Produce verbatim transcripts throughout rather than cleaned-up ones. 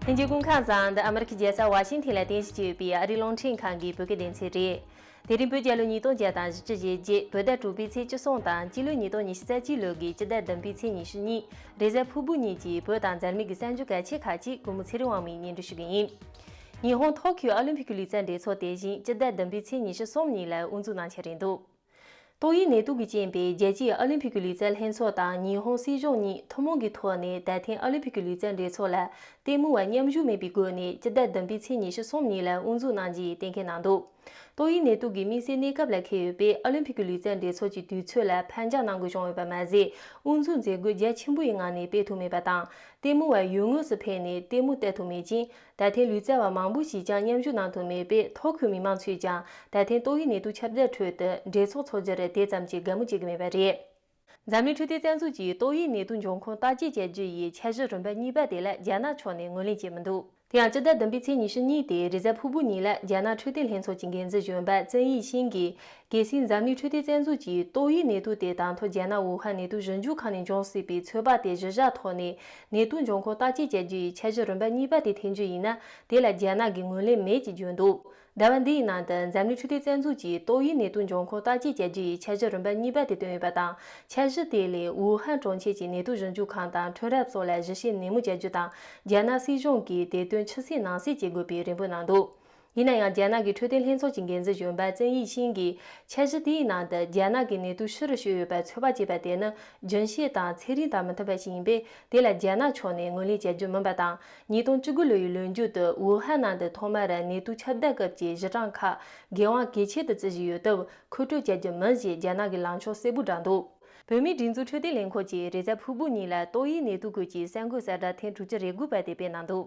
ལྷན་རྒྱས་སྐུ་ཁམས་བཟང་། འདི་ཨ་མི་རི་ཀའི་རྒྱལ་ས་ཝ་ཤིང་ཐན་ལ་རྟེན་གཞི་བྱས་ཡོད་པའི་ཨ་རིའི་རླུང་འཕྲིན་ཁང་གི་བོད་སྐད་སྡེ་ཚན་རེད། དེ་རིང་བོད་རྒྱལ་ལོ་ཉིས་སྟོང་བརྒྱ་དང་བཞི་བཅུ་ཞེ་བརྒྱད། བོད་ཟླ་དྲུག་པའི་ཚེས་བཅུ་གསུམ་དང་སྤྱི་ལོ་ཉིས་སྟོང་ཉི་ཤུ་རྩ་གཅིག་ལོ་གི་སྤྱི་ཟླ་བདུན་པའི་ཚེས་ཉི་ཤུ་གཉིས། རེས་གཟའ་ཕུར་བུ་ཉིན་གྱི་བོད་དང་འཛམ་གླིང་གི་གསར་འགྱུར་གལ་ཆེ་ཁག་ཅིག་གུས་མོ་ཚེ་རིང་དབང་མོས་སྙན་སྒྲོན་ཞུ་གི་ཡིན། ཉི་ཧོང་ཐོ་ཁིའོ་ཨོ་ལིམ་ཕིག་གི་ལུས་རྩལ་འགྲན་ཚོགས་དེ་བཞིན་སྤྱི་ཟླ་བདུན་པའི་ཚེས་ཉི་ཤུ་གསུམ་ཉིན་ལ་དབུ་འཛུགས་གནང་འཆར་རེད་འདུག་ཏོག་དབྱིབས་ནད་དུག་གིས་རྐྱེན་པས་རྒྱལ་སྤྱིའི་ཨོ་ལིམ་ཕིག་གི་ལུས་རྩལ་ལྷན་ཚོགས་དང་ཉི་ཧོང་སྲིད་གཞུང་གཉིས་ཐུན་མོང་གི་ཐོག་ནས་ད་ཐེངས་ཨོ་ལིམ་ཕིག་གི་ལུས་རྩལ་འགྲན་ཚོགས་ལ་ལྟད་མོ་བ་མཉམ་ཞུགས་མེད་པའི་སྒོ་ནས་སྤྱི་ཟླ་བདུན་པའི་ཚེས་ཉི་ཤུ་གསུམ་ཉིན་ལ་དབུ་འཛུགས་གནང་རྒྱུའི་གཏན་འཁེལ་གནང་འདུག་ཏོག་དབྱིབས་ནད་དུག་གིས་དམིགས་བསལ་གནས་སྐབས་ལ་འཁེལ་ཡོད་པས་ཨོ་ལིམ་ཕིག་གི་ལུས་རྩལ་འགྲན་ཚོགས་ཀྱི་དུས་ཚོད་ལ་ཕར་འགྱངས་གནང་དགོས་བྱུང་ཡོད་པ་མ་ཟད། དབུ་འཛུགས་མཛད་སྒོ་རྒྱ་ཆེན་པོ་ཡི་ངང་ནས་སྤེལ་ཐུབ་མེད་པ་དང་། ལྟད་མོ་བ་ཡུལ་དངོས་སུ་ཕེབས་ནས་ལྟད་མོ་བལྟ་ཐུབ་མེད་ཅིང་། ད་ཐེངས་ལུས་རྩལ་བ་མང་པོ་ཞིག་ཀྱང་མཉམ་ཞུགས་གནང་ཐུབ་མེད་པས། ཐོ་ཁིའོ་མི་མང་ཚོས་ཀྱང་ད་ཐེངས་ཏོག་དབྱིབས་ནད་དུག་ཁྱབ་གདལ་ཁྲོད་དུ་འགྲན་ཚོགས་འཚོགས་རྒྱུར་དེ་ཙམ་གྱིས་དགའ་མོས་བྱེད་ཀྱི་མེད་པ་རེད། འཛམ་གླིང་འཕྲོད་བསྟེན་རྩ་འཛུགས་ཀྱིས་ཏོག་དབྱིབས་ནད་དུག་འབྱུང་ཁུངས་བརྟག་དཔྱད་བྱ་རྒྱུ་ཡི་འཆར་གཞི་རིམ་པ་གཉིས་པ་དེ་ལ་རྒྱ་ནག་ཕྱོགས་ནས་ངོས་ལེན་བྱས་མི་འདུག་དེ་ཡང་སྤྱི་ཟླ་བདུན་པའི་ཚེས་ཉི་ཤུ་གཉིས་ཏེ་རེས་གཟའ་ཕུར་བུ་ཉིན་ལ་རྒྱ་ནག་འཕྲོད་བསྟེན་ལྷན་ཚོགས་ཀྱི་འགན་འཛིན་གཞོན་པ་ཙེང་ཡི་ཤིན་གྱིས། གལ་སྲིད་འཛམ་གླིང་འཕྲོད་བསྟེན་རྩ་འཛུགས་ཀྱིས་ཏོག་དབྱིབས་ནད་དུག་དེ་དང་ཐོག་རྒྱ་ནག་ཝུ་ཧན་ནད་དུག་ཞིབ་འཇུག་ཁང་ནས་འབྱུང་སྲིད་པའི་ཚོད་དཔག་དེ་གཞི་བཞག་ཐོག་ནས་ནད་དུག་འབྱུང་ཁུངས་བརྟག་དཔྱད་བྱ་རྒྱུ་ཡི་འཆར་གཞི་རིམ་པ་གཉིས་པ་དེ་འཐེན་རྒྱུ་ཡིན་ན། དེ་ལ་རྒྱ་ནག་གིས་ངོས་ལེན་མེད་ཅེས་བརྗོད་འདུག་ཟླ་བ་འདིའི་ནང་དུ་འཛམ་གླིང་འཕྲོད་བསྟེན་རྩ་འཛུགས་ཀྱིས་ཏོག་དབྱིབས་ནད་དུག་འབྱུང་ཁུངས་བརྟག་དཔྱད་བྱ་རྒྱུ་ཡི་འཆར་གཞི་རིམ་པ་གཉིས་པ་དེ་བཏོན་ཡོད་པ་དང་། འཆར་གཞི་དེ་ལས་ཝུ་ཧན་གྲོང་ཁྱེར་གྱི་ནད་དུག་ཞིབ་འཇུག་ཁང་དང་ཁྲུན་རབས་སོགས་ལ་ཞིབ་བཤེར་ནན་མོ་བྱ་རྒྱུ་དང་། རྒྱ་ནག་སྲིད་གཞུང་གིས་དེ་དོན་ཕྱི་གསལ་ནང་གསལ་བྱེད་དགོས་པའི་རེ་འབོད་གནང་འདུག་ཡིན་ན་ཡང་། རྒྱ་ནག་གི་འཕྲོད་བསྟེན་ལྷན་ཚོགས་ཀྱི་འགན་འཛིན་གཞོན་པ་ཙེང་ཡི་ཤིན་གྱིས། འཆར་གཞི་དེའི་ནང་དུ་རྒྱ་ནག་གི་ནད་དུག་ཕྱི་རུ་བཤོལ་ཡོད་པ་ཚོད་དཔག་བྱས་པ་དེ་ནི་རྒྱུན་ཤེས་དང་ཚན་རིག་དང་མི་མཐུན་པ་ཞིག་ཡིན་པས། དེ་ལ་རྒྱ་ནག་ཕྱོགས་ནས་ངོས་ལེན་བྱ་རྒྱུ་མིན་པ་དང་། ཉིས་སྟོང་བཅུ་དགུ་ལོ་ཡི་ལོ་མཇུག་ཏུ་ཝུ་ཧན་ནང་དུ་ཐོག་མར་ནད་དུག་ཁྱབ་གདལ་སྐབས་ཀྱི་གཞི་གྲངས་ཁག་འགན་དབང་གལ་ཆེ་དུ་བརྩི་བཞིན་ཡོད་སྟབས། མཁོ་སྤྲོད་བྱ་རྒྱུ་མིན་ཞེས་རྒྱ་ནག་གིས་ལངས་ཕྱོགས་གསལ་པོ་བསྒྲགས་འདུག་བོད་མིའི་སྒྲིག་འཛུགས་འཕྲོད་བསྟེན་ལས་ཁུངས་ཀྱིས་རེས་གཟའ་ཕུར་བུ་ཉིན་ལ་ཏོག་དབྱིབས་ནད་དུག་སྐོར་གྱི་གསར་འགོད་གསལ་བསྒྲགས་ཐེངས་དྲུག་ཅུ་རེ་དགུ་པ་དེ་སྤེལ་གནང་འདུག་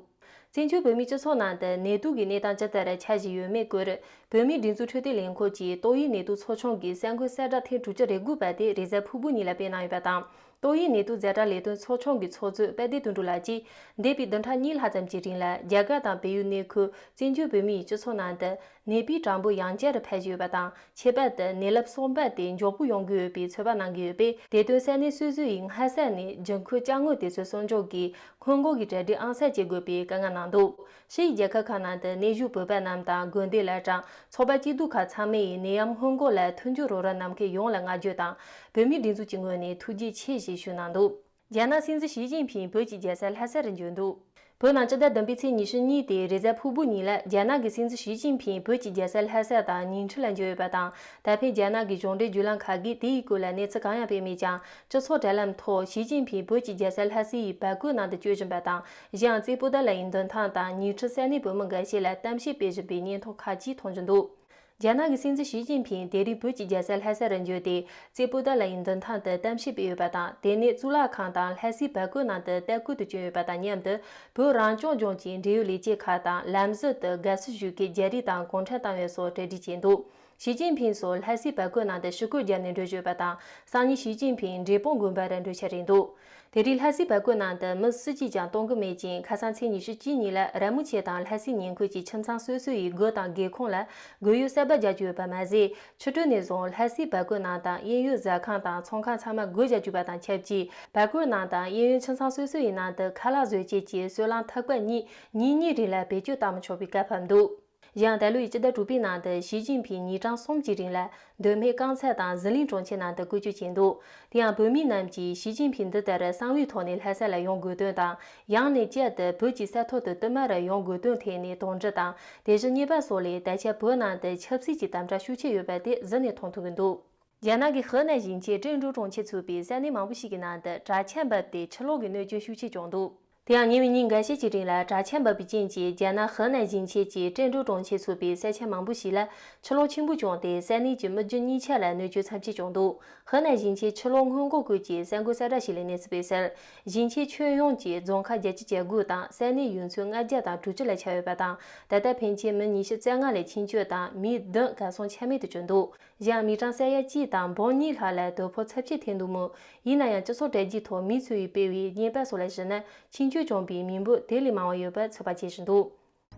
བཙན་བྱོལ་བོད་མིའི་སྤྱི་ཚོགས་ནང་དུ་ནད་དུག་གི་གནས་སྟངས་ཇི་ལྟར་ཆགས་བཞིན་ཡོད་མེད་སྐོར། བོད་མིའི་སྒྲིག་འཛུགས་འཕྲོད་བསྟེན་ལས་ཁུངས་ཀྱིས་ཏོག་དབྱིབས་ནད་དུག་ཚོགས་ཆུང་གི་གསར་འགོད་གསལ་བསྒྲགས་ཐེངས་དྲུག་ཅུ་རེ་དགུ་པ་དེ་རེས་གཟའ་ཕུར་བུ་ཉིན་ལ་སྤེལ་གནང་ཡོད་པ་དང་། ཏོག་དབྱིབས་ནད་དུག་ཟད་འགྲན་ལས་དོན་ཚོགས་ཆུང་གི་ཚོགས་གཙོ་དཔལ་ལྡན་དོན་གྲུབ་ལགས་ཀྱིས། འདས་པའི་བདུན་ཕྲག་གཉིས་ལྷག་ཙམ་གྱི་རིང་ལ་རྒྱ་གར་དང་བལ་ཡུལ་གནས་འཁོད་བཙན་བྱོལ་བོད་མིའི་སྤྱི་ཚོགས་ནང་དུ་ནད་པའི་གྲངས་འབོར་ཡང་བསྐྱར་འཕར་བཞིན་ཡོད་པ་དང་། ཁྱད་པར་དུ་ནད་རླབས་གསུམ་པ་དེ་མགྱོགས་པོ་ཡོང་གི་ཡོད་པའི་ཚོད་དཔག་གནང་གི་ཡོད་པས། དེ་དོན་ས་གནས་སོ་སོ་ཡིས་སྔ་ས་ནས་རྒྱུན་མཁོའི་ཅ་དངོས་དེ་ཚོ་སྲུང་སྐྱོབ་ཀྱིས་སྔོན་འགོག་གི་གྲ་སྒྲིག་ཨང་གསར་བྱེད་དགོས་པའི་བཀའ་མངགས་གནང་འདུག་ཕྱི་ཡི་རྒྱལ་ཁབ་ཁག་ནང་དུ་གནས་བཞུགས་བོད་པ་རྣམས་དང་། དགོན་སྡེ་བླ་བྲང་། ཚོགས་པ་སྐྱིད་སྡུག་ཁག་ཚང་མས་ནད་ཡམས་སྔོན་འགོག་ལ་མཐུན་འགྱུར་རོགས་རམ་གནང་མཁན་ཡོངས་ལ་བསྔགས་བརྗོད་དང་། བོད་མིའི་སྒྲིག་འཛུགས་ཀྱི་ངོས་ནས་ཐུགས་རྗེ་ཆེ་ཞེས་ཞུས་གནང་འདུག་རྒྱ་ནག་སྲིད་འཛིན་ཞི་ཅིན་ཕིང་བོད་ཀྱི་རྒྱལ་ས་ལྷ་ས་རུ་འབྱོར་འདུག་བོད་ནང་སྤྱི་ཟླ་བདུན་པའི་ཚེས་ཉི་ཤུ་གཉིས་ཏེ་རེས་གཟའ་ཕུར་བུ་ཉིན་ལ་རྒྱ་ནག་གི་སྲིད་འཛིན་ཞི་ཅིན་ཕིང་བོད་ཀྱི་རྒྱལ་ས་ལྷ་ས་དང་ཉིང་ཁྲི་ལ་འབྱོར་ཡོད་པ་དང་། ད་ཕན་རྒྱ་ནག་གི་གཞུང་འབྲེལ་བརྒྱུད་ལམ་ཁག་གིས་དེའི་སྐོར་ལ་གནས་ཚུལ་གང་ཡང་སྤེལ་མེད་ཀྱང་། སྤྱི་ཚོགས་དྲ་ལམ་ཐོག་ཞི་ཅིན་ཕིང་བོད་ཀྱི་རྒྱལ་ས་ལྷ་སའི་བར་སྐོར་ནང་དུ་བསྐྱོད་བཞིན་པ་དང་། གཞན་ཡང་རྩེ་པོ་ཏཱ་ལའི་མདུན་ཐང་དང་ཉིང་ཁྲི་ས་གནས་བོད་མི་འགའ་ཤས་ལ་གཏམ་བཤད་སྤེལ་བཞིན་པའི་བརྙན་ཐུང་ཁག་ཅིག་མཐོང་རྒྱུ་འདུག་རྒྱ་ནག་གི་སྲིད་འཛིན་ཞི་ཅིན་ཕིང་དེ་རིང་བོད་ཀྱི་རྒྱལ་ས་ལྷ་ས་རུ་འབྱོར་ཏེ། རྩེ་པོ་ཏཱ་ལའི་མདུན་ཐང་དུ་གཏམ་བཤད་སྤེལ་ཡོད་པ་དང་། དེ་ནས་གཙུག་ལག་ཁང་དང་ལྷ་སའི་བར་སྐོར་ནང་དུ་ལྟ་སྐུལ་དུ་བསྐྱོད་ཡོད་པ་དང་མཉམ་དུ། བོད་རང་སྐྱོང་ལྗོངས་ཀྱི་འབྲེལ་ཡོད་ལས་བྱེད་ཁག་དང་། ལམ་ཟུར་དུ་དགའ་བསུ་ཞུ་མཁན་རྒྱ་རིགས་དང་གུང་ཁྲན་ཏང་ཡོན་སོགས་གྲ་སྒྲིག་བྱས་འདུག་ཞི་ཅིན་ཕིང་སོགས་ལྷ་སའི་བར་སྐོར་ནང་དུ་ཞུ་སྐུལ་བརྒྱབ་ནས་འགྲོ་བཞིན་ཡོད་པ་དང་། སང་ཉིན་ཞི་ཅིན་ཕིང་འབྲས་སྤུངས་དགོན་པར་འགྲོ་འཆར་རེད་འདུག་དེ་རིང་ལྷ་སའི་བར་སྐོར་ནང་དུ་མི་སུ་གཅིག་ཀྱང་གཏོང་གི་མེད་ཅིང་། ཁ་སང་ཚེས་ཉི་ཤུ་གཅིག་ཉིན་ལ་ར་མོ་ཆེ་དང་ལྷ་སའི་ཉེ་འཁོར་གྱི་ཁྱིམ་ཚང་སོ་སོ་ཡི་སྒོ་དང་སྒེའུ་ཁུང་ལ་སྒོ་ཡོལ་གསར་པ་རྒྱག་རྒྱུ་ཡོད་པ་མ་ཟད། ཕྱི་དྲོ་ནས་བཟུང་ལྷ་སའི་བར་སྐོར་ནང་དང་གཡས་གཡོན་ཟ་ཁང་དང་ཚོང་ཁང་ཚང་མ་སྒོ་རྒྱག་རྒྱུ་བ་དང་ཆབས་ཅིག་བར་སྐོར་ནང་དང་གཡས་གཡོན་ཁྱིམ་ཚང་སོ་སོ་ཡི་ནང་དུ་ཁ་ལག་བཟོ་བྱེད་ཀྱི་སོལ་རླངས་ཐག་པ་གཉིས་ཉིན་གཉིས་རིང་ལ་བེད་སྤྱོད་བཏང་མི་ཆོག་པའི་བཀའ་ཕབ་འདུག་གཞན་ད་ལོའི་སྤྱི་ཟླ་དྲུག་པའི་ནང་དུ་ཞི་ཅིན་ཕིང་ཉིན་གྲངས་གསུམ་གྱི་རིང་ལ་མདོ་སྨད་རྐང་ཚ་དང་ཟི་ལིང་གྲོང་ཁྱེར་ནང་དུ་སྐུ་སྐྱོད་བྱས་འདུག་དེ་ཡང་བོད་མི་རྣམས་ཀྱིས་ཞི་ཅིན་ཕིང་འདི་ལྟར་གསང་བའི་ཐོག་ནས་ལྷ་ས་ལ་ཡོང་དགོས་དོན་དང་། ཡང་ནས་བསྐྱར་དུ་བོད་ཀྱི་ས་ཐོག་ཏུ་བསྟུད་མར་ཡོང་དགོས་དོན་ཐད་ནས་དོགས་འདྲི་དང་། དེ་བཞིན་གཉིས་པ་སོགས་ལས་ད་ཆ་བོད་ནང་དུ་ཆབ་སྲིད་ཀྱི་དམ་དྲག་ཤུགས་ཆེ་ཡོད་པ་དེ་གཟིགས་ནས་མཐོང་ཐུབ་ཀྱི་འདུག་རྒྱ་ནག་གི་ཧི་ནན་ཞིང་ཆེན་ཀྲེང་ཀྲོའུ་གྲོང་ཁྱེར་ཚུད་པའི་ས་གནས་མང་པོ་ཞིག་གི་ནང་དུ་དྲག་ཆར་འབབ་སྟེ་ཆུ་ལོག་གི་གནོད་སྐྱོན་ཤུགས་ཆེ་བྱུང་འདུག་དེ་ཡང་ཉེ་བའི་ཉིན་འགའ་ཤས་ཀྱི་རིང་ལ་དྲག་ཆར་འབབ་པའི་རྐྱེན་གྱིས་རྒྱ་ནག་ཧི་ནན་ཞིང་ཆེན་གྱི་ཀྲེང་ཀྲོའུ་གྲོང་ཁྱེར་ཚུད་པའི་ས་ཆ་མང་པོ་ཞིག་ལ་ཆུ་ལོག་ཆེན་པོ་བྱུང་སྟེ་ས་གནས་ཀྱི་མི་རྒྱུ་གཉིས་ཆ་ལ་གནོད་སྐྱོན་ཚབས་ཆེ་བྱུང་འདུག་ཧི་ནན་ཞིང་ཆེན་ཆུ་ལོག་སྔོན་འགོག་ཁུལ་གྱིས་གསར་འགོད་གསལ་བསྒྲགས་ཤིག་ལ་གནས་ཚུལ་སྤེལ་གསལ། ཞིང་ཆེན་ཁྱོན་ཡོངས་ཀྱི་རྫོང་ཁག་བརྒྱད་ཅུ་གྱ་དགུ་དང་ས་གནས་ཡུལ་ཚོ་ལྔ་བརྒྱ་དང་དྲུག་ཅུ་ལ་ཆགས་ཡོད་པ་དང་། ད་ལྟ་ཕན་ཆད་མི་ཉི་ཤུ་རྩ་ལྔ་ལ་འཆིང་སྐྱོད་དང་མི་བདུན་གར་སོང་ཆ་མེད་དུ་གྱུར་འདུག་གཞན་མི་གྲངས་ས་ཡ་གཅིག་དང་འབུམ་གཉིས་ལྷག་ལ་དོ་ཕོག་ཚབས་ཆེ་ཐེབས་འདུག་མོད། ཡིན་ན་ཡང་སྤྱི་ཚོགས་དྲ་རྒྱའི་ཐོག་མི་ཚོས་སྤེལ་བའི་བརྙན་པར་སོགས་ལ་གཞིགས་ན། འཆིང་སྐྱོད་བྱུང་བའི་མི་འབོར་དེ་ལས་མང་བ་ཡོད་པ་ཚོད་དཔག་བྱེད་བཞིན་འདུག་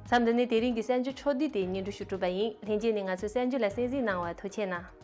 མཚམས་འདི་ནས་དེ་རིང་གི་གསར་འགྱུར་ཕྱོགས་བསྡུས་དེ་སྙན་སྒྲོན་ཞུ་གྲུབ་པ་ཡིན། ལྷན་རྒྱས་ནས་ང་ཚོའི་གསར་འགྱུར་ལ་གསན་གཟིགས་གནང་བར་ཐུགས་རྗེ་གནང་།